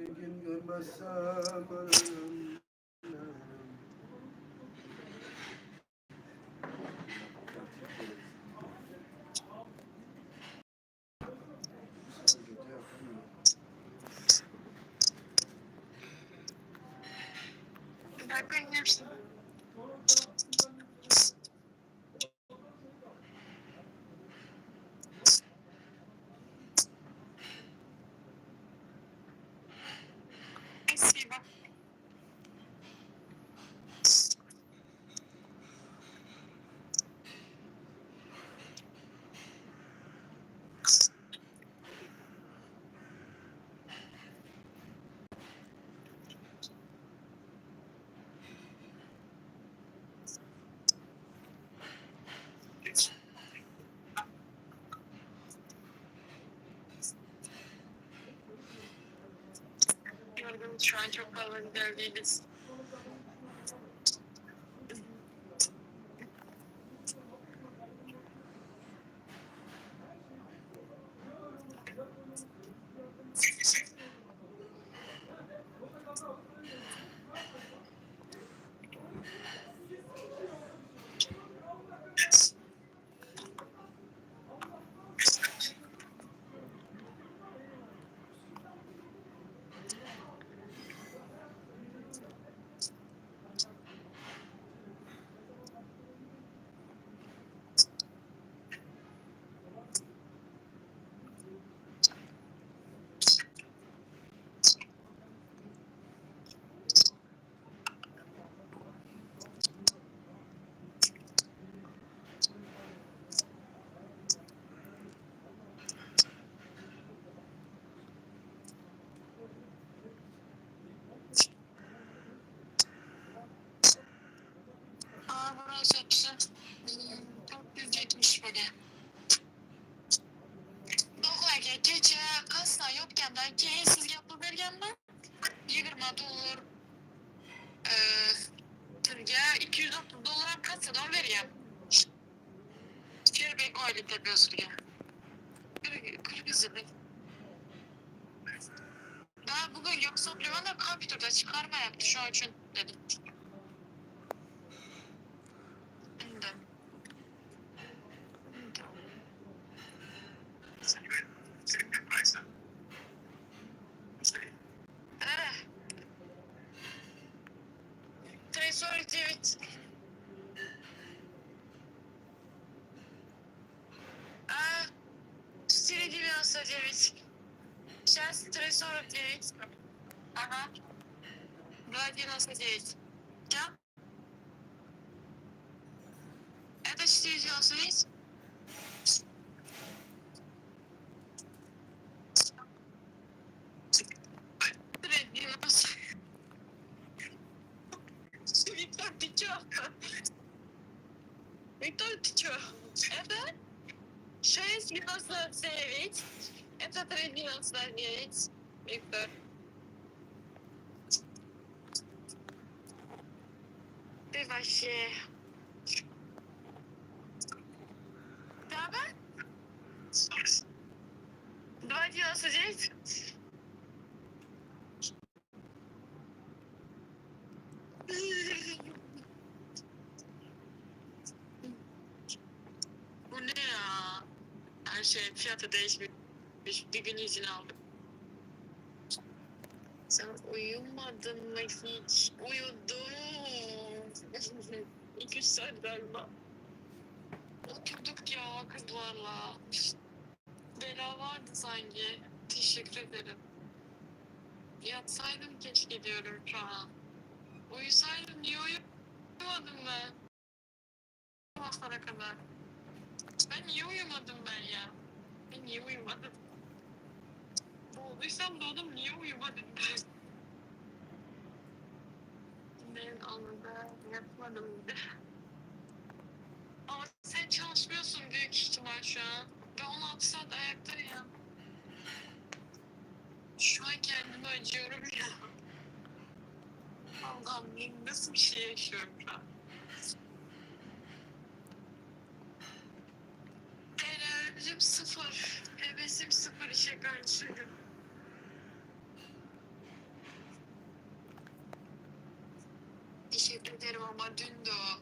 Bir gün görmezsem ölürüm. Да, конечно. Спасибо. Gördüm şu an çok fazla güzel değiliz. Aa burası hepsi. 470 böyle. Do'g'larga kecha kassan yopgandan keyin sizga pul berganman. 20 dollar sizga 230 dollar kassadan bergan. Sherbek oylik deb yozilgan. Kirgizildi. Daha bugün hisoblayman da kompyuterda chiqarmayapti, shuning uchun dedim. Да. Да. Да. 3,49. А, 4,99. Сейчас 3,49. Ага. 2,99. Да? Это 4,99? 3,90. Виктор, ты чё? Виктор, ты чё? Это 6,99. Это 3,99. Виктор. Ты вообще... Да, да? 2,99? Bu ne ya? Her şey fiyatı değişmiş. Bir gün izin aldım. Sen uyumadın mı hiç? Uyudum. 2-3 saat galiba. Oturduk ya kızlarla. Bela vardı sanki. Teşekkür ederim. Yatsaydım keşke diyorum şu an. Uyusaydım niye uyumadım ben? Sabahlara kadar. Ben niye uyumadım ben ya? Ben niye uyumadım? Doğduysam doğdum niye uyumadım ben? Ben anladım. Yatmadım bir de. Ama sen çalışmıyorsun büyük ihtimal şu an. Ben 16 saat ayaktayım. Şu an kendime acıyorum ya. Allah'ım nasıl bir şey yaşıyorum şu an. Enerjim sıfır. Hevesim sıfır işe karşı. Teşekkür ederim ama dündü o.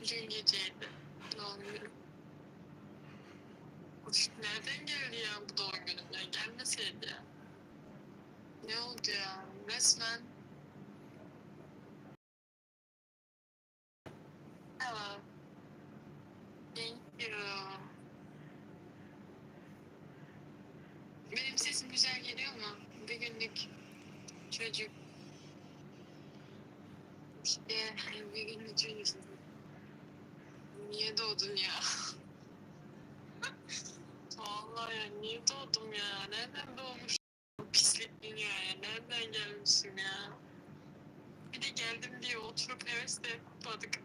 Dün geceydi doğum günüm. Of, nereden geldi ya bu doğum günüm ya? Gelmeseydi ya. Ne oldu ya? Resmen. Tamam. Thank you. Benim sesim güzel geliyor mu? Bir günlük çocuk. İşte bir günlük çocuk. Niye doğdun ya? Vallahi ya niye doğdum ya? Nereden doğmuş bu pislik dünyaya? Nereden gelmişim ya? Bir de geldim diye oturup hevesle kutladık.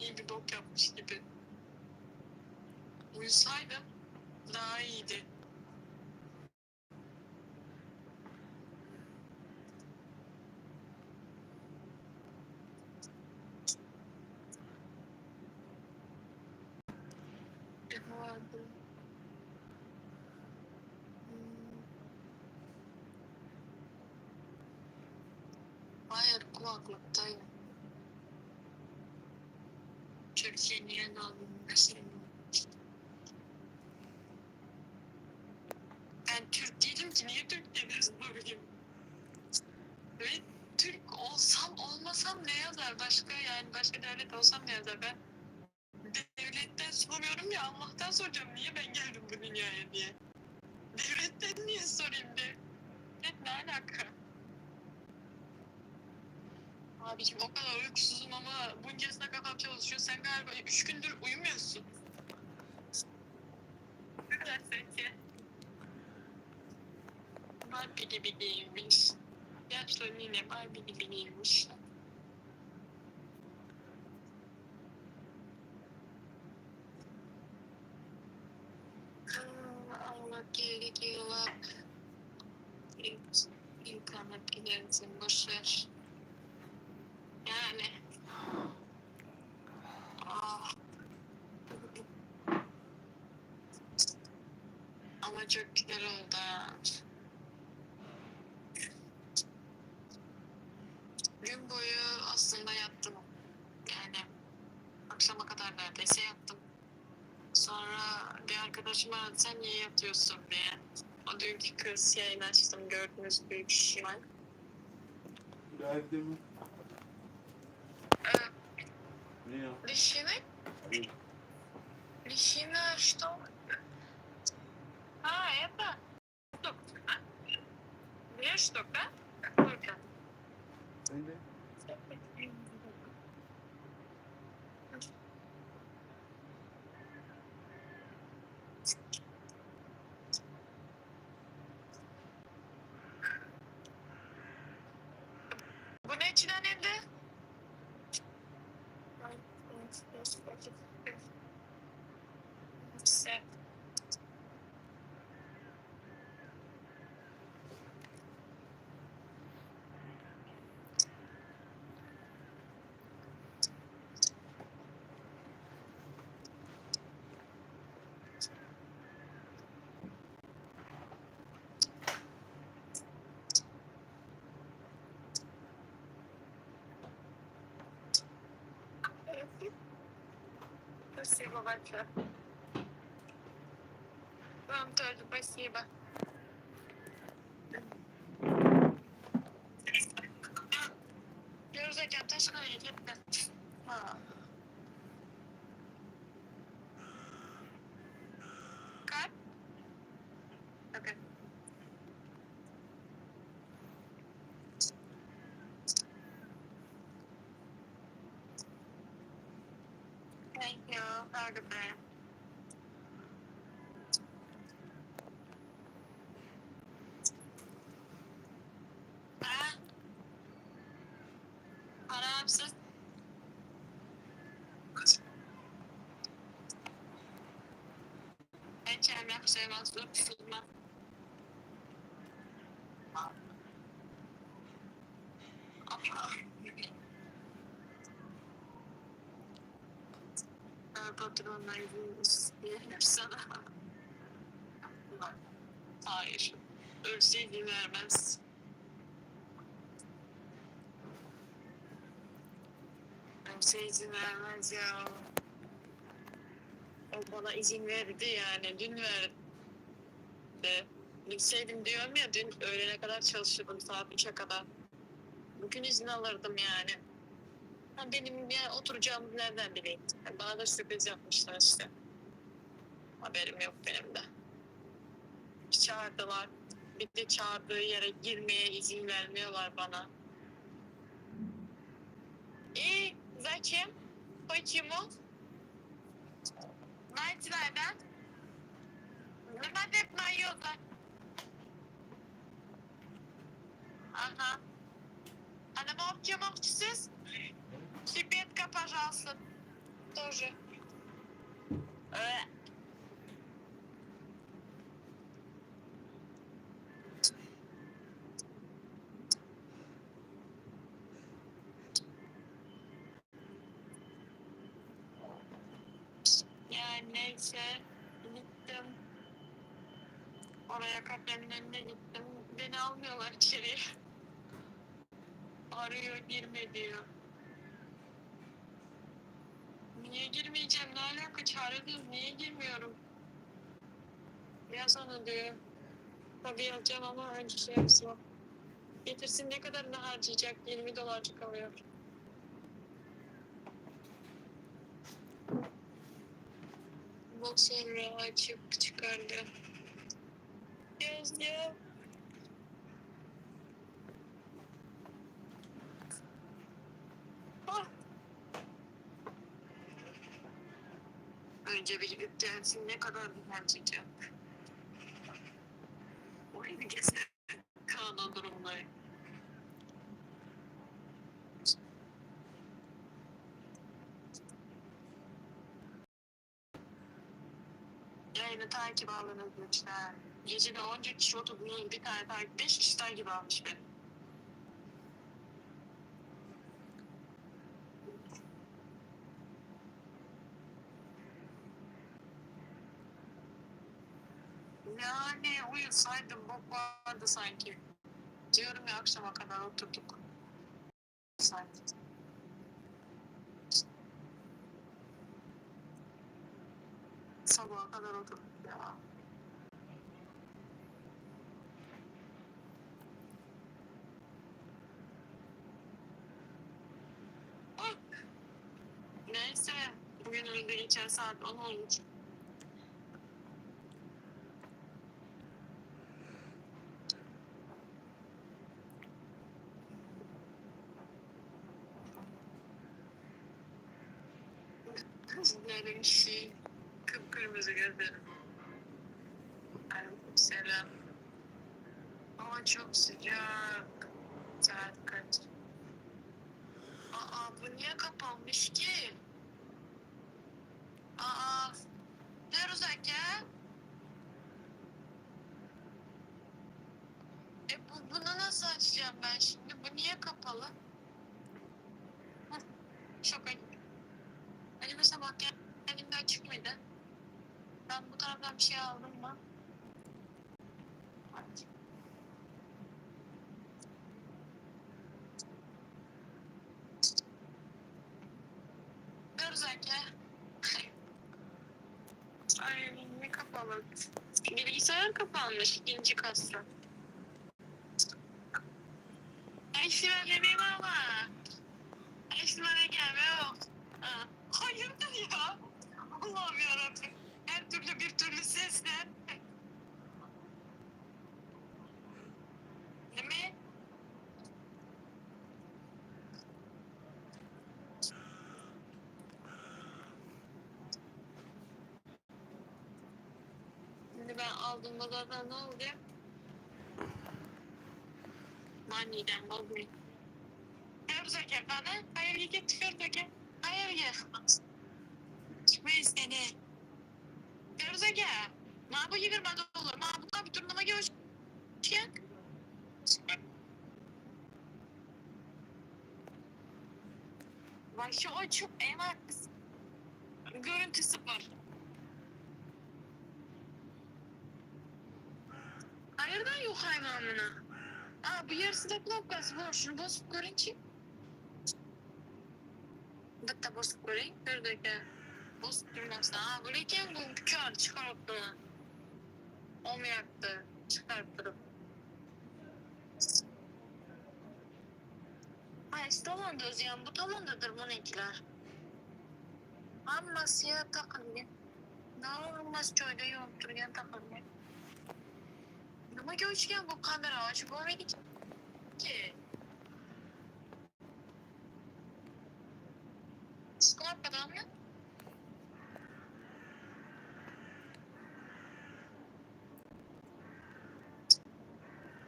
İyi bir bok yapmış gibi. Uyusaydım daha iyiydi. Vardı. Hayır kulaklıktayım. Türkiye niye doğdun? Ben Türk değilim ki niye Türk dediniz bugün? Ve Türk olsam olmasam ne yazar başka yani başka devlet olsam ne yazar ben devletten sormuyorum ya Allah'tan soracağım niye ben geldim bu dünyaya diye. Devletten niye sorayım devlet ne alaka? Abiciğim o kadar uykusuzum ama buncasına kafam çalışıyor. Sen galiba 3 gündür uyumuyorsun. Ne kadar zeki. Barbie gibi giyinmiş. Yaşlı nine Barbie gibi giyinmiş. Allah gerek yok. İnternet gidersin boş ver. Yani. Ah. Ama çok güzel oldu ha. Gün boyu aslında yattım. Yani akşama kadar neredeyse yattım. Sonra bir arkadaşım aradı sen niye yatıyorsun diye. O dünkü kız yayın açtım gördünüz büyük ihtimal. Geldi mi? Ne ya? Лещины? Лещина что? А, это? Штук, а? Две штук, да? Сколько? Sen de. Bu ne içinden evde? Все. Спасибо большое. Вам тоже спасибо. Gerizekalı taşkaya gitti. Ha. Kalp. Okay. Thank you. Have a good day. Ha? Paramsız. Heçem yaxşı tutma. Patronlar sana. Hayır. Ölse izin vermez. Kimse izin vermez ya. O bana izin verdi yani. Dün verdi. Bilseydim diyorum ya dün öğlene kadar çalışırdım saat 3'e kadar. Bugün izin alırdım yani. Ha, benim yani oturacağımı nereden bileyim? Yani bana da sürpriz yapmışlar işte. Haberim yok benim de. Çağırdılar. Bir de çağırdığı yere girmeye izin vermiyorlar bana. И зачем? Почему? Nereden? Nima deb man yo'qda? Aha. A nima olib kelmoqchisiz? Щепетка, пожалуйста. Тоже. Э. Yani neyse gittim. Oraya kafenin önüne gittim. Beni almıyorlar içeriye. Arıyor girme diyor. Niye girmeyeceğim? Ne alaka? Çağırıyorsunuz. Niye girmiyorum? Yaz onu diyor. Tabii yazacağım ama önce şey yapsın. Getirsin ne kadarını harcayacak? 20 dolarcık alıyor. Bu sonra açıp çıkardı. Yazdı. Ah. Önce bir gidip gelsin ne kadar harcayacak. Orayı bir gezer. Kaan durumları. Yayını takip alınız lütfen. Gece de onca kişi oturdunuz bir tane takip, 5 kişi takip almış beni. Yani uyusaydım bok vardı sanki. Diyorum ya akşama kadar oturduk. Sanki. Sabaha kadar oturduk ya. Ah! Neyse. Bugün önünde geçen saat 10 olmuş. Gözlerim şey, kıpkırmızı gözlerim. Aleykümselam. Hava çok sıcak. Saat kaç? Aa bu niye kapanmış ki? Aa ne uzak ya? E bu, bunu nasıl açacağım ben şimdi? Bu niye kapalı? Hah, Çok ayıp. Acaba sabah geldiğimde açık mıydı? Ben bu taraftan bir şey aldım mı? Aç. Dur ya. Ay ne kapalı. Bilgisayar kapanmış ikinci kasa. Ay şimdi bebeğim ama. Ay şimdi gelmiyor. Ha. Hayırdır ya? Allah'ım yarabbim. Her türlü bir türlü sesle. Değil mi? Şimdi ben aldığımda zaten ne olacak? Maniden bozmayayım. Gördük efendim. Hayır git gördük. Hayır gel. Çıkmayız seni. Gördük ya. Ma bu 20 dolar. Ma bu da bir turnuma görüşecek. Başı açık emas. Görüntü sıfır. Hayırdan yok hayvanına. Aa bu yarısı da knopkası var. Şunu basıp görün ki. Bitta bosup göreýin Dördeke. Bosup durmasyn. A bul eken bu kar çykaryp duran. Olmaýapdy çykaryp durup. Haýsy tomonda özýän bu tomondadyr munyňkiler. Hammasy ýa takylgy. Hammasy joýda ýonyp durýan takylgy. Nimaga o'chgan bu kamera ochib bo'lmaydi ki. Skorpadanmy?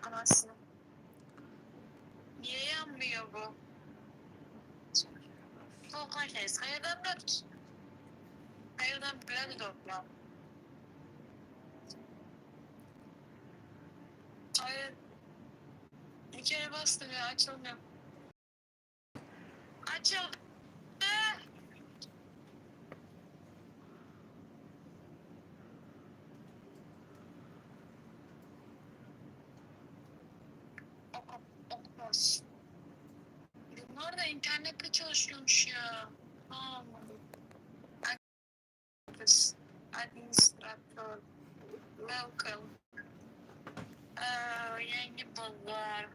Anasını. Niye yanmıyor bu? Tolkay Kayadan da Kayadan bilen topla. Hayır. Bir kere bastım ya açılmıyor. Açıldı. Ok, okmaz. Bunlar da internette çalışıyormuş ya. Aman. Administrator. Welcome. Yangi bozar.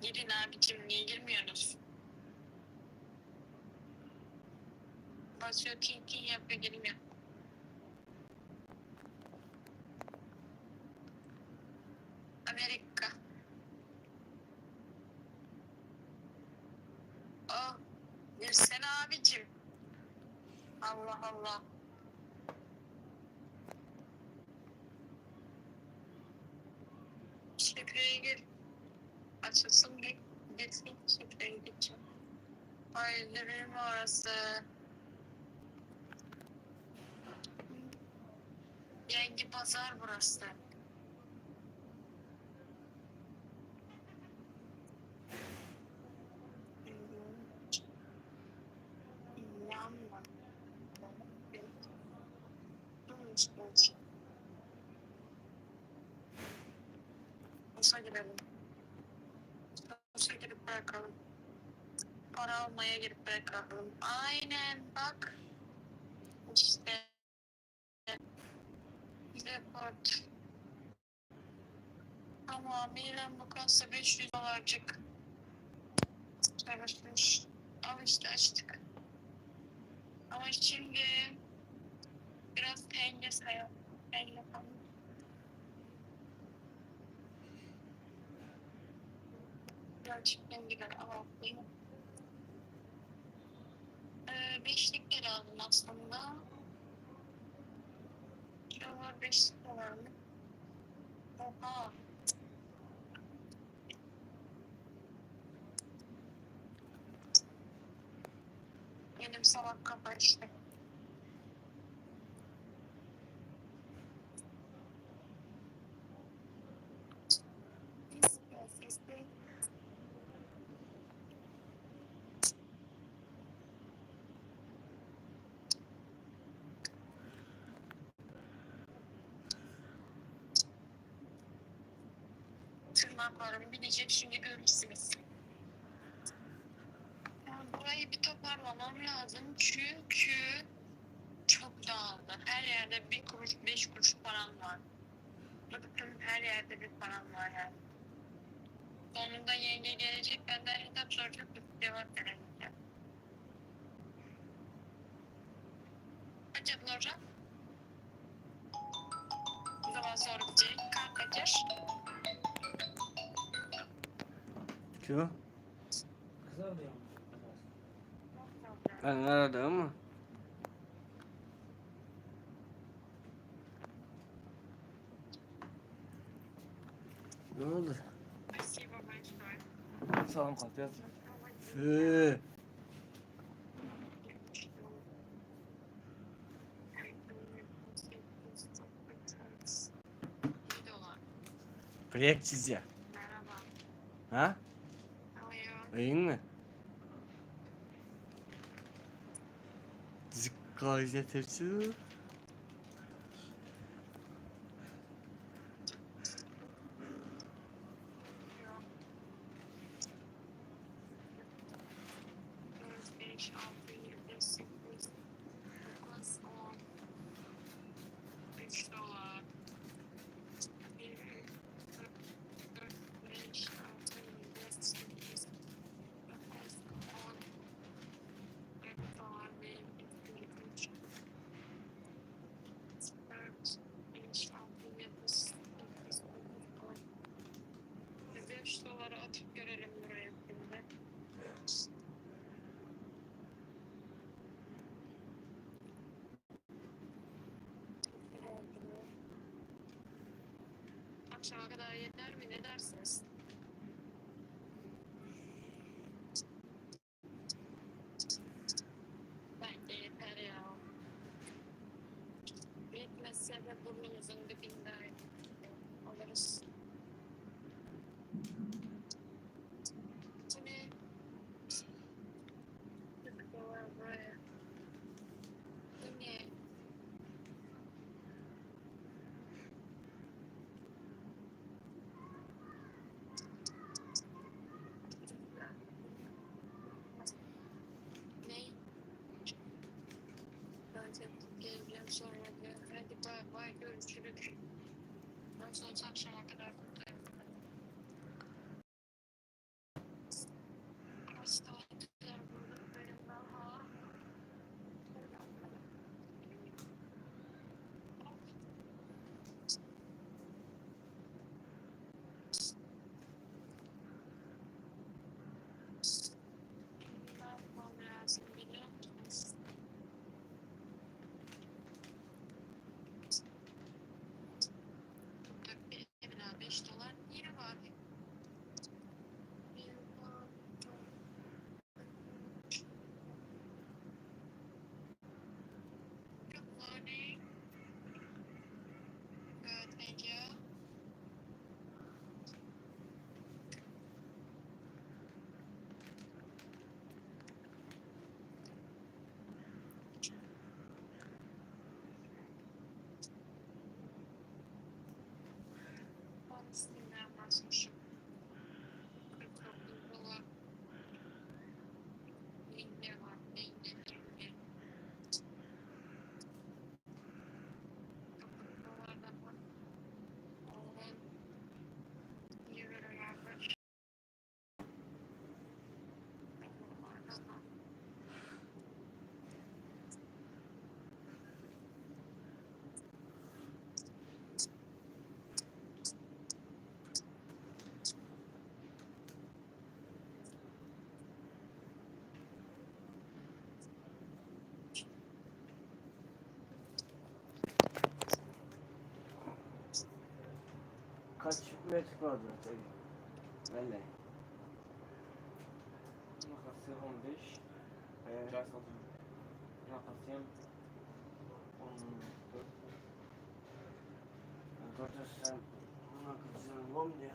Girin abicim niye girmiyorsunuz? Basıyor ting ting yapıyor girmiyor. Amerika. Oh, girsene abicim. Allah Allah. Şifreye gir. Açılsın bir gitsin şifreye gideceğim. Ay benim orası. Yengi pazar burası. Yanma. Sosa girelim. Sosa girip bırakalım. Para almaya girip bırakalım. Aynen bak. İşte. Report. Tamamıyla bu kasa 500 dolarcık. Çalışmış. Al işte açtık. Ama şimdi biraz tenge sayalım. Tenge falan. Gerçekten güzel ama değil mi? Beşlik de lazım aslında. Kilolar beşlik dolar mı? Oha. Benim salak kafa işte. Tırnaklarım bitecek şimdi görürsünüz. Yani burayı bir toparlamam lazım çünkü çok dağıldı. Her yerde bir kuruş, 5 kuruş param var. Bıktım her yerde bir param var yani. Sonunda yenge gelecek benden hesap soracak bir cevap veremeyeceğim. Kaç yapın hocam? O zaman soracak. Kalkacak. Kim? Ben aradım ama. Ne oldu? Спасибо большое. Salam Katya. Ee, Dolar. Projekt çizeceğim. Merhaba. Ha? How are you? İyi mi? Zıkkayca tepsi. Yok. 5, 6, 7, 8, 9, 10. 3 dolar. 1, 3, 4, 5, 6, 7, 8, 9, 10. 4 dolar. 1, 2, 3, 4, 5, 6, 7, 8, 9, 10. 5 doları atıp görelim buraya şimdi. Akşama kadar yeter mi? Ne dersiniz? Bence yeter ya. Yetmezse de burnumuzun dibinde alırız. Bu ne? 40 dolar buraya. Bu ne? Ne? Bence geleceğim sonra diyor. Hadi bay bay görüşürüz. Nasıl olsa akşama kadar buradayım. Kaç saatler buradayım daha. Ne yapmam lazım biliyor musunuz? Burada bir evine 5 dolar niye var? Bir, Good morning. Good, thank you. Ben sinirden basmışım. 49 dolar. Ne var? Ne ne ne? 9 dolar da var. 10 euro varmış. Dolar da var. Kaç metre vardı? Vallahi. ناقص 15 Ee, ناقص 14 Dörtte sen nakıcının bom diye.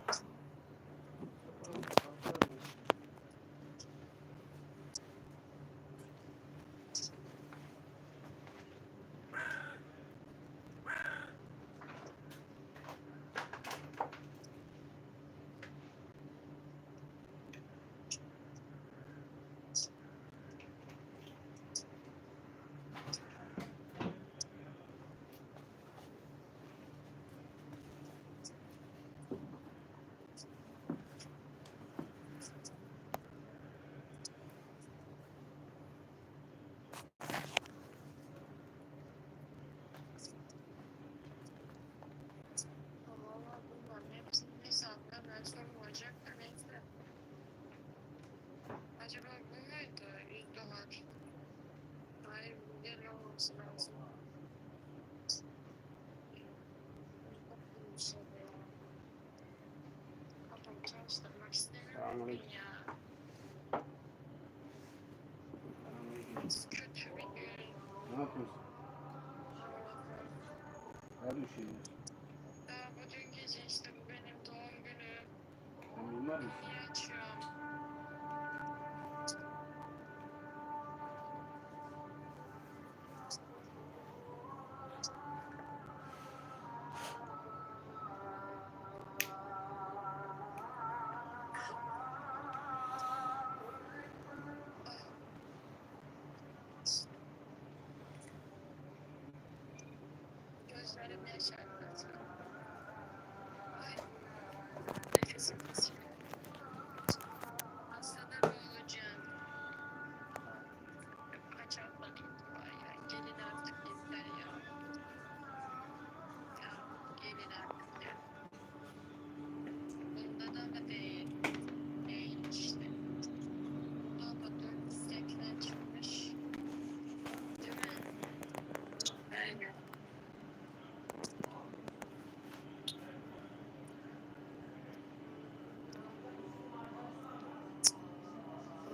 Valla bunların hepsini hesapla ben sormayacak da neyse. Acaba bu muydu? 100 dolar. Hayır bu gel olması lazım. Bir şey de ya. Kafamı çalıştırmak istemiyorum bugün Selamünaleyküm. ya. Kötü bir gün. Ne yapıyorsun? Ne düşünüyorsun? Daha bu dün gece işte bu benim doğum günüm. Sen mimar mısın? Niye açıyorum? Bari ne şarkı açalım. Ay. Nefesim kesiyor. Hastalar olacağım. Kaç hafta var ya. Gelin artık yeter ya. Ya gelin artık ya. Bunda da mı değil? Değil işte. Baba 480 çıkmış. Değil mi? Aynen.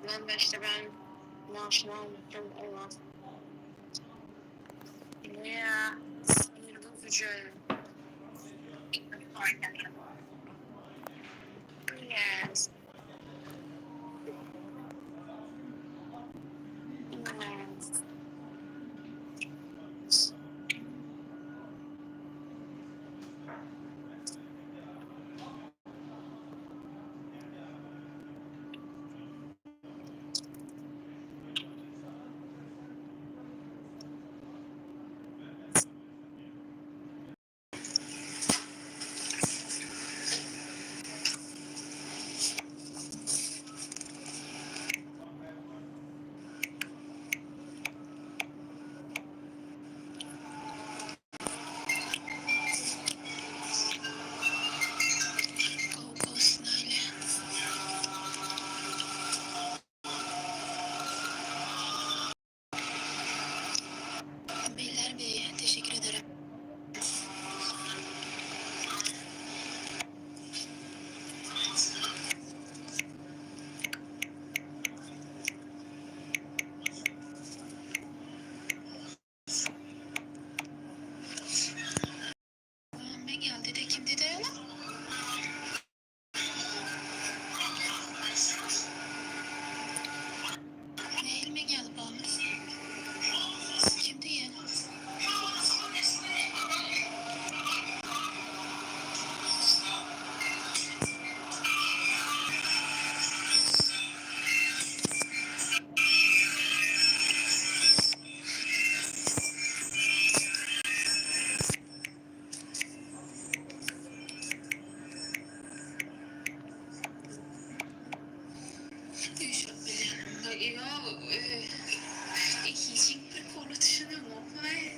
Ben de işte ben maaşını almışım olan. Ya sinir bozucu. Yes. Yes. Go go Sinayla. Beyler Bey, teşekkür ederim. Ne geldi de kim dedi öyle? Ne elime geldi bağımız? Kim diye? Ýok, hiçin bir konu düşünemok we.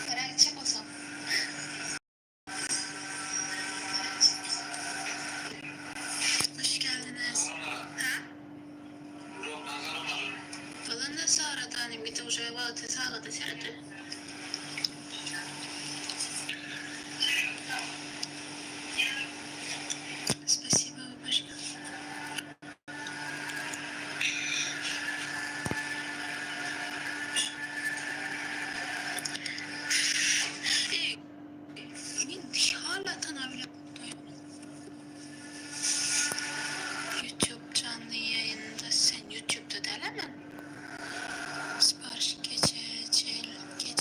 Merak bolsam. Hoş geldiniz. Ha? Falan da sağradan bir de ujaya bağlı sağladı serdi. Спасибо, бабушка. Ey, men hala tanabilip YouTube canlı yayında sen YouTube'da değil mi? Sipariş gece gel.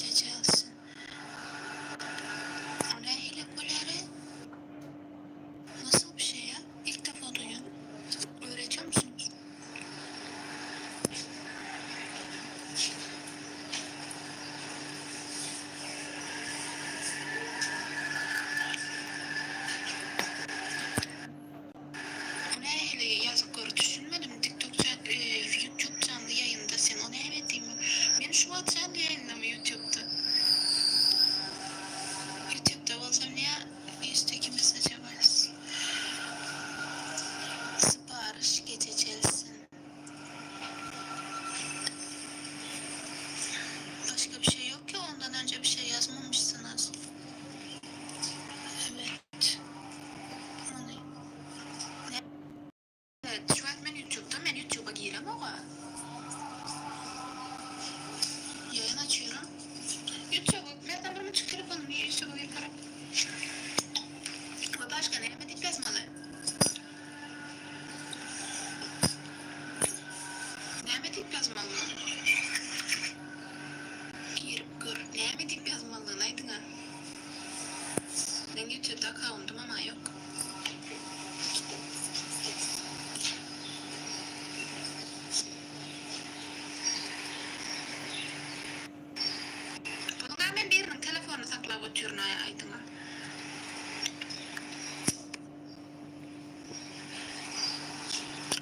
ýatlap otyryn aý aýdyňa.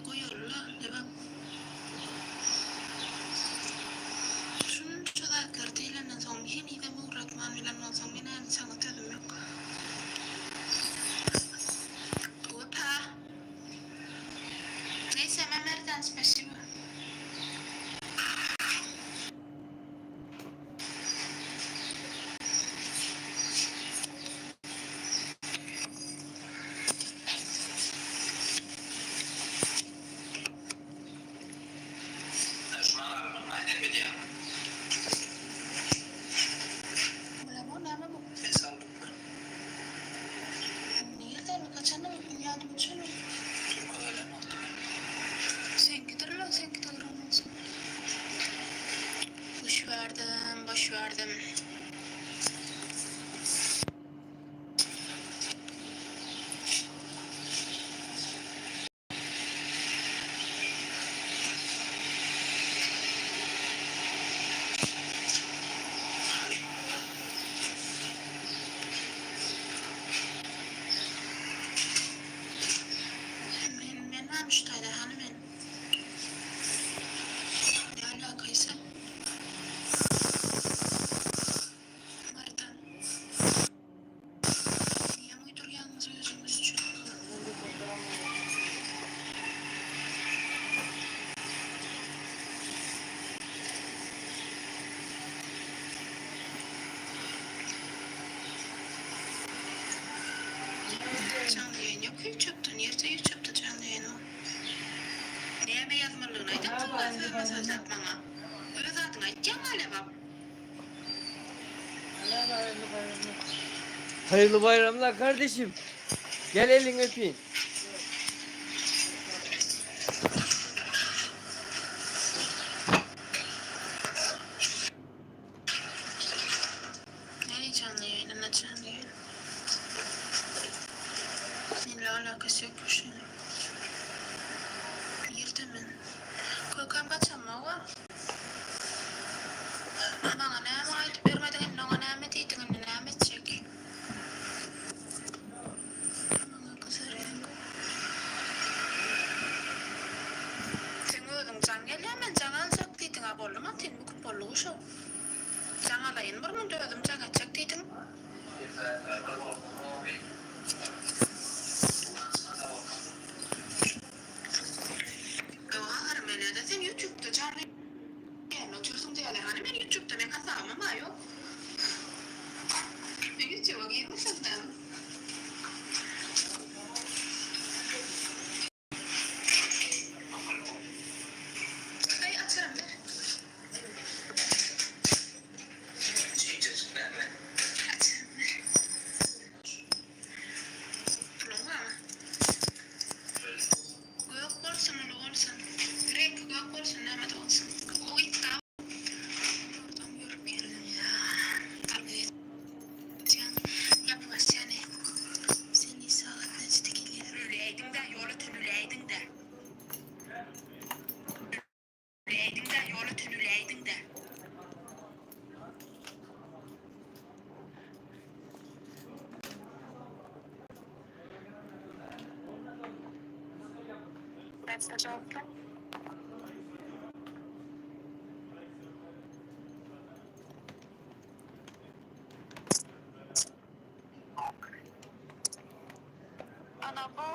Goýaly-la, lebap. Şunça zatlar diýlenden soň henizem ugratman bilen bolsaň men indi saňa sözüm ýok. Wepa. Neýse men Merdan spasiba. Bilemok näme bu? Nirden haçan ýadyma düşenok. Seňkidir-le seňki dogry bolsa. Boş berdim, boş berdim. Men men barmy şu taýda hany men. Ne alakaýsa. Mardan. Niýe uýdurýaňyz özüňiz üçin. Janly ýaýyn ýok ýutubda nirde ýutubda janly ýaýyn bar. Näme ýazmalygyny aýdypsyňda sözme sözläp maňa. Öz adyňy aýtýaňa Lebap. Hayırlı bayramlar kardeşim. Gel elini öpeyim. Näli janly ýaýyn ana janly ýaýyn. Menle alakasy ýok bu şeýle. Nirde men? Kökem gaçamok-a. Maňa näme aýdyp bermediň indi oňa näme diýdiň indi näme etjek. Maňa gyzarýaň. Seň özüň jaň gelýär men jaň aljak diýdiň a boldy Matin bu köp boldugy şo. Jaň alaýyn bir munda özüm jaň etjek diýdiň. Ýok ahyry menede sen ýutubda janly ýaýynda otyrsyň diýýäler hany men ýutubda meň hasabymam-a ýok. Men ýutuba girmesemem näme. Aý açarym ber. Açarym ber. Puluň barmy? Gök bolsun uly bolsun. Reňki gök bolsun nämede bolsun. O itda Oradan görüp geldim ýa. Dalga geçýän ýapyk açýany. Seni sagat näçede gelýär? Öläýdiň-dä, ýol öten öläýdiň-dä. Öläýdiň-dä, ýol öten öläýdiň-dä. Ana bu